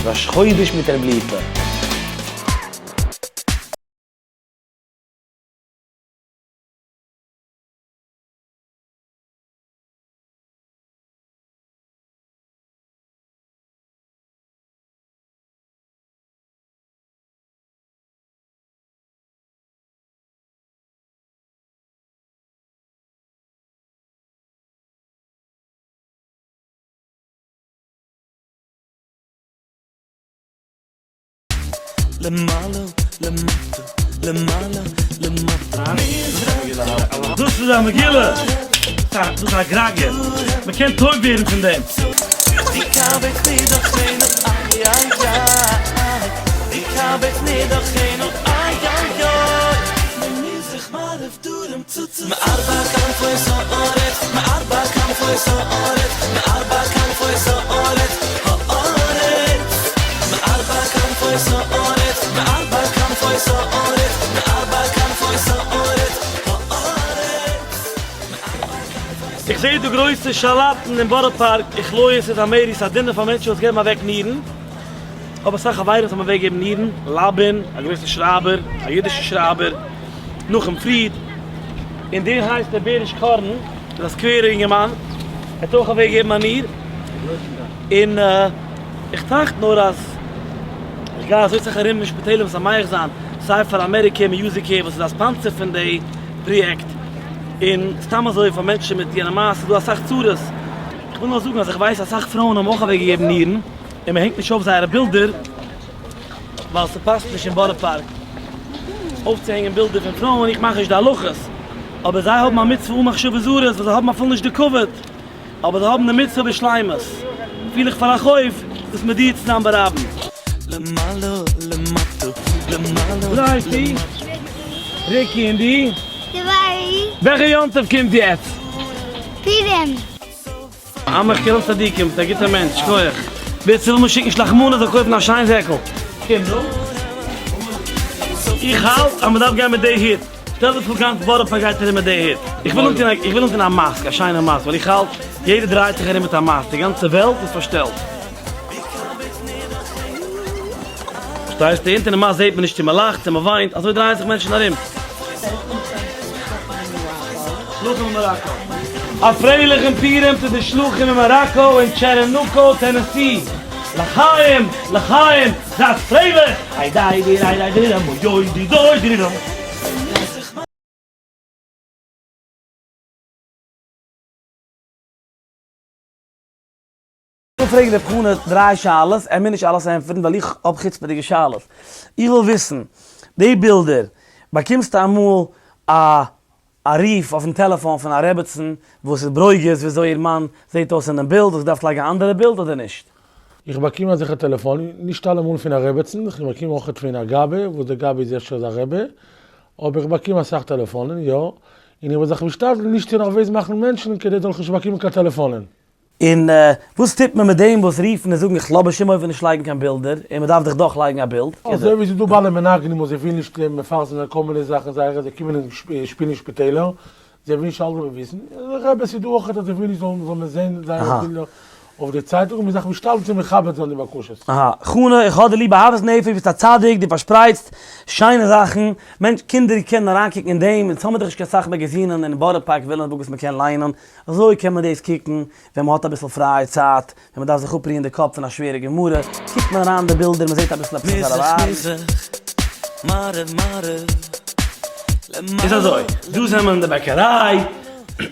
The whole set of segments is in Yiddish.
ראש חודש מיט ר' ליפא. למעלה למטה למעלה למטה דאס איז א מגילה! דאס איז א גראגער! מען קען טויב ווערן פון דעם! איך זעה דא גרויסע שאלאטן אין בארא פארק, איך לויער ס'איז א מערי ס'א דינער פאר מענטשן וואס געבן אוועק נירן, כ'האב אסאך חברים וואס האבן אוועק געגעבן נירן, לאבין, א גרויסע שרייבער, א אידישע שרייבער, נחום פריד, און דער הייסט דער בעריש קארן, איז א סקווערער אינגערמאן, ער האט אויך אוועק געגעבן א ניר, און איך טראכט נאר אז איך גיי אזוי סאך ארום אין שפיטעלער משמח זיין, סיי פאר אמעריקע מיוזיקער וואס איז א sponsor פון די פראיעקט, און סתם אזוי פאר מענטשן מיט יענע מעשה, ס'איז דא אסאך צרות, איך וויל נאר זאגן אז איך ווייס אסאך פרויען האבן אויך אוועק געגעבן נירן, און מען הענגט נישט אויף זייערע בילדער ווייל ס'פאסט נישט אין בארא פארק אויפצוהענגען בילדער פון פרויען, איך מאך נישט די הלכות, אבער זיי האבן א מצוה אן מחשבות זרות וואס זיי האבן אפילו נישט די כבוד, אבער זיי האבן די מצוה בשלימות, פיל איך פאר א חוב דאס מודיע צו זיין ברבים. למעלה למטה למעלה וואס הייסטו? ריקי און דו? דברי. וועלכע יום טוב קומט יעצט? פורים. עמך כולם צדיקים, ביסט א גוטער מענטש, שכוח. ווער ס'וויל מיר שיקן שלח מנות זאל קויפן א שיין זעקל. קום דא. איך האלט אז מ'דארף גיין מיט די היט. שטעל דיך פאר גאנץ בארא פארק גייט ארום מיט די היט. איך וויל אנטון א איך וויל אנטון א מאסק, א שיינע מאסק, ווייל איך האלט יעדער דרייט זיך ארום מיט א מאסק, די גאנצע וועלט איז פארשטעלט. פארשטייסטו? אונטער די מאסק זעט מען נישט צו מ'לאכט צו מ'וויינט, אזוי דרייען זיך מענטשן ארום. שלוחים אין מאראקא. א פרייליכן פורים צו די שלוחים אין מאראקא און טשערענוקא טענעסי. לחיים! לחיים! זייט פרייליך! איי דיי די ריי ריי די רם אוי אוי די דוי די רם. איך וויל פרעגן ר' חנא דריי שאלות, ער מוז נישט אלעס ענטפערן ווייל איך האב חוצפה'דיגע שאלות. איך וויל וויסן, די בילדער, באקומסטו אמאל א א רוף אויפן טעלעפאן פון א רעבעצן וואס איז ברוגז וויאזוי איר מאן זעט אויס אינעם בילד, האסט געדארפט לייגן א אנדערע בילד אדער נישט? איך באקום אזעלכע טעלעפאנען, נישט אלעמאל פון א רעבעצן, איך באקום אויך פון א גבאי, וואס דער גבאי איז אפשר אזא רבי, אבער איך באקום אסאך טעלעפאנען, יא, און איך בין זיך משתדל נישט צו נערוועז מאכן מענטשן כדי זאל איך נישט באקומען קיין טעלעפאנען. און וואס טוט מען מיט דעם וואס רופן און זאגן איך לאז בשום אופן נישט לייגן קיין בילדער, און מען דארף דאך דאך לייגן א בילד? אזוי ווי ס'איז דא בעלי מנגנים וואס זיי ווילן נישט מפרסם זיין כל מיני זאכן זייערע, זיי קומען און שפילן אין שפיטעלער, זיי ווילן נישט אלעמען וויסן, רעבעס איז דא אויך אז זיי ווילן נישט זאל מען זען זייערע בילדער אויף די צייטונג, און מ'איז זיך משתדל צו מכבד זיין די בקשות. אהא, חנא, איך האב דיר ליב אהבת נפש, ביסט א צדיק, דו פארשפרייטסט שיינע זאכן, מענטש, קינדער קענען אריינקוקן אין דעם, אונז האמיר דאך נישט קיין סאך מאגאזינען אין בארא פארק וויליאמסבורג וואס מ'קען ליינען, אזוי קען מען דאס קוקן ווען מ'האט אביסל פרייע צייט, ווען מ'דארף זיך אפרוען די קאפ פון א שווערע גמרא, קוקט מען אריין די בילדער, מ'זעט אביסל עפעס אויף הרב אהרן. איז אזוי, דא זענען מיר אין די בעקעריי,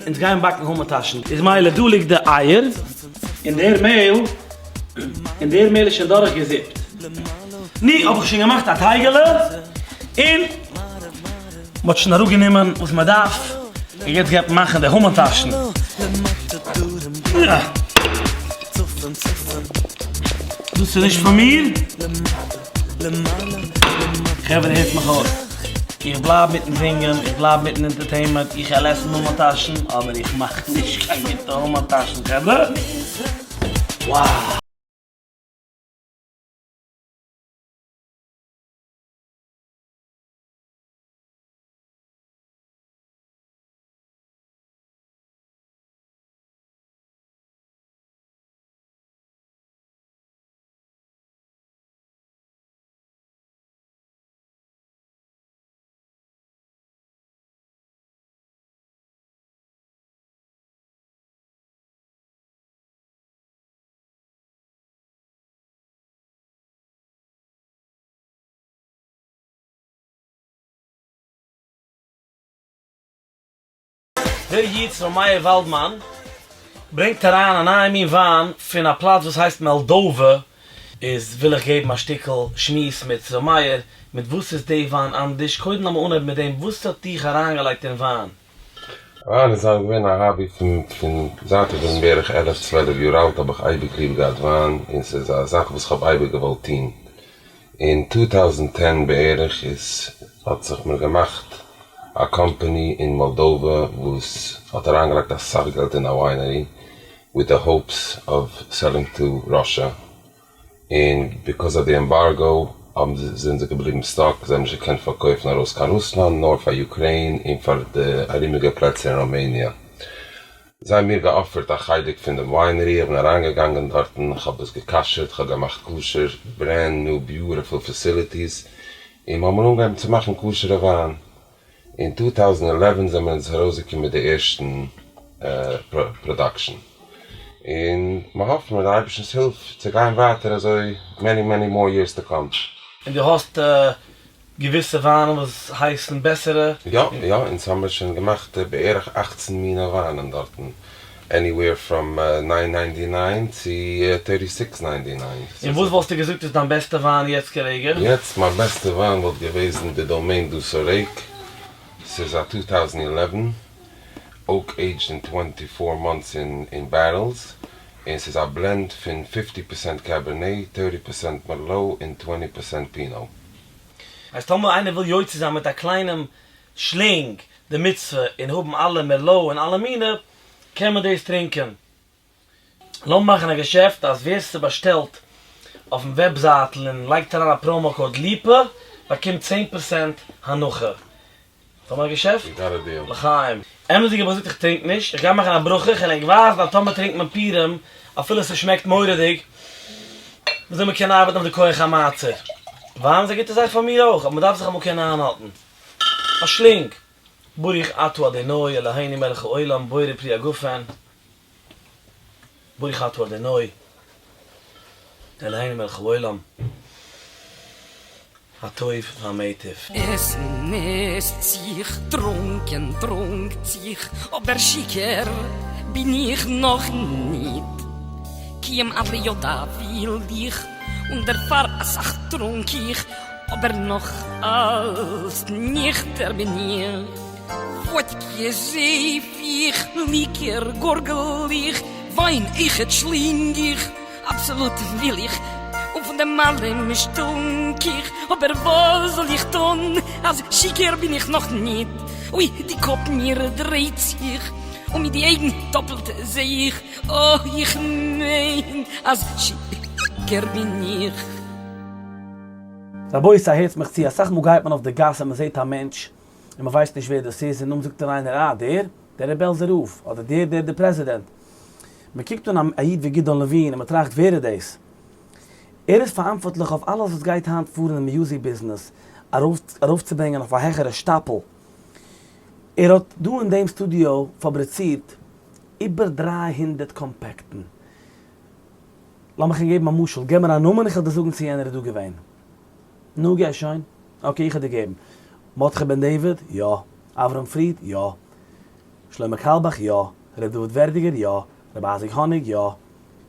אונז גייען באקן המן טאשן, איז מילא דא ליגט די אייער, און דער מעהל, און דער מעהל איז שוין דורך געזיפט. נו, האב איך שוין געמאכט א טייגעלע, און מ'האט שוין אראפגענומען וואס מ'דארף, און יעצט גייט מען מאכן די המן טאשן. דאס איז נישט פאר מיר. חברה הערטס מיך אויס, איך בלייב מיטן זינגען, איך בלייב מיטן entertainment, איך העל עסן המן טאשן, אבער איך מאך נישט קיין גוטע המן טאשן חברה. Wow! דער איד ר' מאיר וואלדמאן ברענגט אריין א נייע מין וויין פון א פלאץ וואס הייסט מאלדאווע, איז וויל איך געבן א שטיקל שמועס מיט ר' מאיר, מיט וואס איז די וויין אנדערש, קודם לאמיר אנהויבן מיט דעם וואס האט דיך אריינגעלייגט אין וויין? וויין איז אלס געווען א hobby פון פון זייט איך בין בערך 11 12 יאר אלט האב איך אייביג ליב געהאט וויין און ס'איז א זאך וואס כ'האב אייביג געוואלט טון. אין 2010 בערך איז האט זיך מיר געמאכט א קאמפאני אין מאלדאווע וואס האט אריינגעלייגט אסאך געלט אין א winery with the hopes of selling to Russia און because of די embargo האבן זיי זענען זיי געבליבן stuck, זיי האבן נישט געקענט פארקויפן ארויס קיין רוסלאנד נאר פאר Ukraine און פאר די ארומיגע פלעצער אין ראמעניע. זיי האבן מיר גע offer ט א חלק פון דעם winery, איך בין אריינגעגאנגען דארטן, איך האב עס גע'כשר'ט, איך האב געמאכט כשר, brand new beautiful facilities, און מיר האבן אנגעהויבן צו מאכן כשר'ע וויין. אין 2011 זענען מיר אונז ארויסגעקומען מיט די ערשטן production, און מיר האפן מיט די אייבערשטנ'ס הילף צו גיין ווייטער אזוי many many more years to come. און דו האסט געוויסע וויינען וואס הייסן בעסערע? יא יא, אונז האמיר שוין געמאכט בערך 18 מיני וויינען דארטן, anywhere from 9.99 צו 36.99. און וואס וואלסטו געזאגט איז דיין בעסטע וויין יעצט כרגע? יעצט מיין בעסטע וויין וואלט געוועזן די Domaine du Sorek, ס'איז א 2011, oak aged אין 24 months אין barrels, און ס'איז א blend פון 50% Cabernet, 30% Merlot און 20% Pinot. אז טאמער איינער וויל יוצא זיין מיט א קליינעם שלינג די מצוה און האבן אלע Merlot און אלע מיני, קען מען דאס טרינקען. לאמיר מאכן א געשעפט אז ווער ס'באשטעלט אויפן וועבזייטל און לייגט אריין א promo code ליפא באקומט 10% הנחה. האבן א געשעפט? You got a deal. לחיים. אמת'דיג האב איך געזאגט איך טרינק נישט, איך גיי מאכן א ברכה, איך וועל ענק ווייזן אז טאמער טרינקט מען פורים, אפילו ס'שמעקט מורא'דיג, וויאזוי מ'קען ארבעטן אויף די כח המעצר. וויין איז א גוטע זאך פאר מיר אויך, אבער מ'דארף זיך אמאל קענען איינהאלטן. א שלינג. ברוך אתה אדוני אלהינו מלך העולם בורא פרי הגפן. ברוך אתה אדוני אלהינו מלך העולם הטוב והמיטיב. עסן עסט זיך, טרונקען טרונקט זיך, אבער שיכור בין איך נאך ניט. קיים אלע יודע וויל איך, און דערפאר אסאך טרונק איך, אבער נאך אלץ ניכטער בין איך. וואדקע זייף איך, ליקער גארגל איך, וויין אויכעט שלינג איך, אבסאלוט וויל איך, און פון דעם אלעם שטונק איך, אבער וואס זאל איך טון, אז שיכור בין איך נאך ניט, אוי די קאפ מיר דרייט זיך, און מיט די אויגן טאפלט זע איך, אוי איך מיין אז שיכור בין איך. רבותי הערטס מיך צו, אסאך מאל גייט מען אויף די גאס און מען זעט א מענטש און מען ווייסט נישט ווער דאס איז, און נאכדעם זאגט דיר איינער אה דער? דער איז בעלזער רב, אדער דער דער דער פרעזידענט. מען קוקט אן א איד ווי גדעון לעווין און מען טראכט ווער איז דאס? ער איז פאראנטווארטליך אויף אלעס וואס גייט היינט פאר אין די music business ארויפצוברענגען אויף א העכערע שטאפל. ער האט דא אין דעם סטודיאו פאבריצירט איבער 300 קאמפעקטן. לאמיך אים געבן א משל, געב מיר א נאמען איך וועל דיר זאגן צו יענער איז דא געווען. נו גיי שוין. okay איך האב דיר געגעבן. מרדכי בן דוד? יא. אברהם פריד? יא. שלמה קאלבאך? יא. ר' דוד ווערדיגער? יא. ר' אייזיק האניג? יא.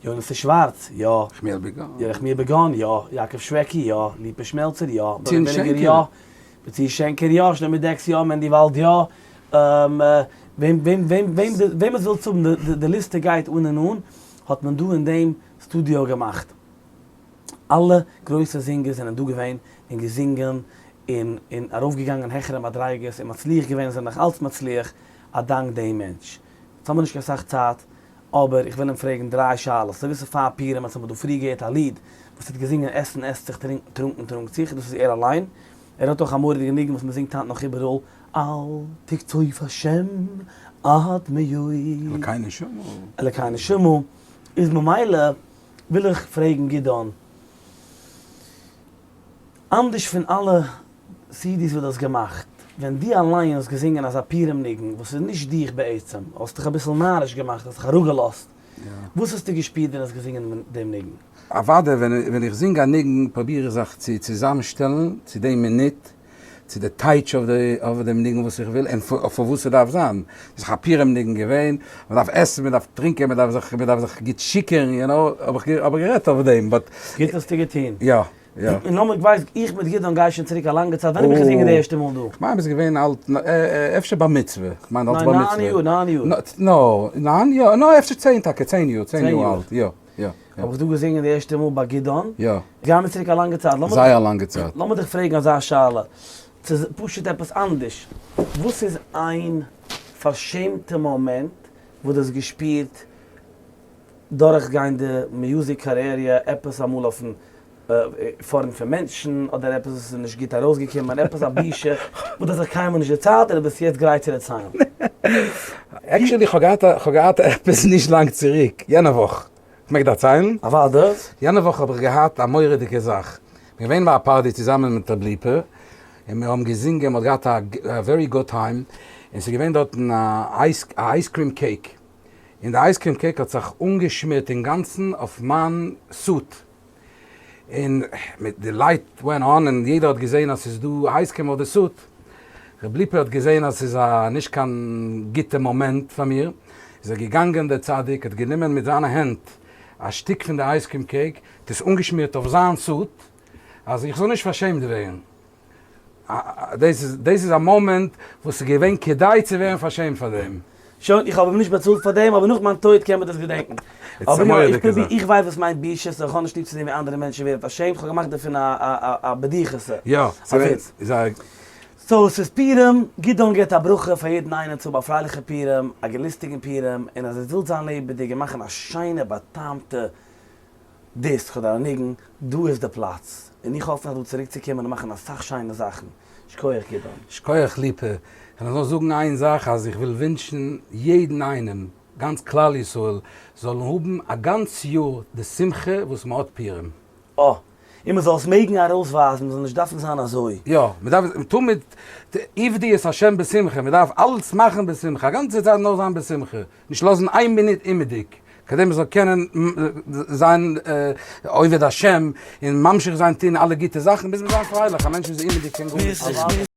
יונתן שווארץ? יא. ירחמיאל בגאן? ירחמיאל בגאן? יא. יעקב שוועקי? יא. ליפא שמעלצער? יא. ציון דוד וויניגער? שענקער? יא. בצי שענקער? יא. שלמה דעקס? יא. מענדי וואלד? יא. וועם וועם וועם וועם וועם עס ווילסט האבן, די ליסטע גייט אן און אן, האט מען דא אין דעם סטודיאו געמאכט. אלע גרויסע זינגערס זענען דא געווען און געזינגען און און ארויפגעגאנגען העכערע מדריגות און מצליח געווען און זענען נאך אלץ מצליח א דאנק דעם מענטש. יעצט האבן מיר נישט קיין סאך צייט אבער איך וויל אים פרעגן דריי שאלות. אזוי ווי ס'איז פאר פורים האט מען דא פרי געהערט א ליד וואס האט געזינגען עסן עסט זיך טרונקן טרונקט זיך דאס איז ער אליין. ער האט אויך א מורא'דיגע ניגון וואס מ'זינגט היינט נאך איבעראל אל תקצוף השם עד מאוד. אלקי נשמה. אלקי נשמה איז ממילא וויל איך פרעגן גדעון, אנדערש פון אלע CDs וואס דו האסט געמאכט, ווען דו אליין האסט געזינגען אזא פורים ניגון וואס איז נישט דיך בעצם, האסט דיך אביסל נאריש געמאכט, האסט דיך אראפגעלאזט, וואס האסטו געשפירט ווען האסט געזינגען דעם ניגון? אוודאי ווען איך זינג א ניגון פרוביר איך זיך צו צוזאמשטעלן צו די מינוט. צו די טייטש אויף דעם ניגון וואס איך וויל און פארוואס ס'דארף זיין. ס'איז דאך א פורים ניגון געווען, מ'דארף עסן, מ'דארף טרינקען, מ'דארף זיך, מ'דארף זיך גוט שיכור'ן, יו נאו, האב איך האב איך גערעדט אויף דעם, but. גוט האסטו געטון. יא, יא. און לאמיר, כ'ווייס, איך מיט גדעון גיי שוין צוריק א לאנגע צייט, ווען האב איך געזינגען די ערשטע מאל דא? כ'מיין ביסט געווען אלט, אפשר בר מצוה, כ'מיין אלס בר מצוה. ניין, ניין יאר, ניין יאר. נא, ניין יא, נא אפשר צען טאקע, צען יאר, צען יאר אלט, יא. יא. האב איך דא געזינגען די ערשטע מאל ביי גדעון. יא. גייען מיר צוריק א לאנגע צייט. זייער א לאנגע צייט. לאמיר דיך פרעגן אזא שאלה. ס'איז פשוט עפעס אנדערש. וואס איז איין פארשעמטע מאמענט וואס דו האסט געשפירט דורכגיין די music קאריערע, עפעס אמאל אויפן פארנט פון מענטשן, אדער עפעס וואס איז נישט גוט ארויסגעקומען, עפעס א בושה וואס דו האסט זיך קיינמאל נישט דערציילט און דו ביסט יעצט גרייט צו דערציילן? Actually כ'האב געהאט א כ'האב געהאט עפעס נישט לאנג צוריק, יענע וואך, כ'מעג דערציילן? אוודאי. יענע וואך האב איך געהאט א מורא'דיגע זאך, כ'בין געווען ביי א פארטי צוזאמען מיט ר' ליפא, און מיר האבן געזינגען, מ'האט געהאט א very good time, און ס'איז געווען דארטן א ice cream cake, און די ice cream cake האט זיך אנגעשמירט אינגאנצן אויף מיין suit, און מיט די light went on און יעדער האט געזעהן אז ס'איז דא ice cream אויף די suit, ר' ליפא האט געזעהן אז ס'איז א נישט קיין גוטע מאמענט פאר מיר, איז ער געגאנגען דער צדיק האט גענומען מיט זיינע הענט א שטיק פון די ice cream cake האט עס אנגעשמירט אויף זיין suit אז איך זאל נישט פארשעמט ווערן. דאס איז דאס איז א מאמענט וואס איז געווען כדאי צו ווערן פארשעמט פאר דעם. שוין, איך האב אים נישט באצאלט פאר דעם, אבער נאך מיין טויט קען מען דאס געדענקן. אבער יא, איך פרוביר, איך ווייס וואס מיינט בושות, איך האב נישט ליב צו זען ווי אנדערע מענטשן ווערן פארשעמט, איך האב געמאכט דערפון א א בדיחות'ע. יא, א וויץ. So, ס'איז פורים, גדעון גיבט א ברכה פאר יעדן איינעם צו האבן א פרייליכע פורים, א געליסטיגן פורים, און אז עטס ווילט זיין לעבעדיג און מאכן א שיינע בא'טעמ'טע דיסק אדער א ניגון, דא איז די פלאץ, און איך האף נאך דא צוריק צו קומען און מאכן אסאך שיינע זאכן. שכוח גדעון. שכוח ליפא, כ'וועל נאר זאגן איין זאך אז איך וויל ווינטשן יעדן איינעם, גאנץ כלל ישראל, זאלן האבן א גאנץ יאר די שמחה וואס מען האט פורים. אה! און מען זאל עס מעגן ארויסווייזן, מען זאל נישט דארפן זיין אזוי. יא, מען דארף תמיד עבדו את ה' בשמחה, מען דארף אלץ מאכן בשמחה, א גאנצע צייט נאר זיין בשמחה. נישט לאזן איין מינוט אומעדיג, כדי מען זאל קענען זיין עובד השם און ממשיך זיין טון אלע גוטע זאכן ביז מען זיין פרייליך, א מענטש וואס איז אומעדיג קען גארנישט טון.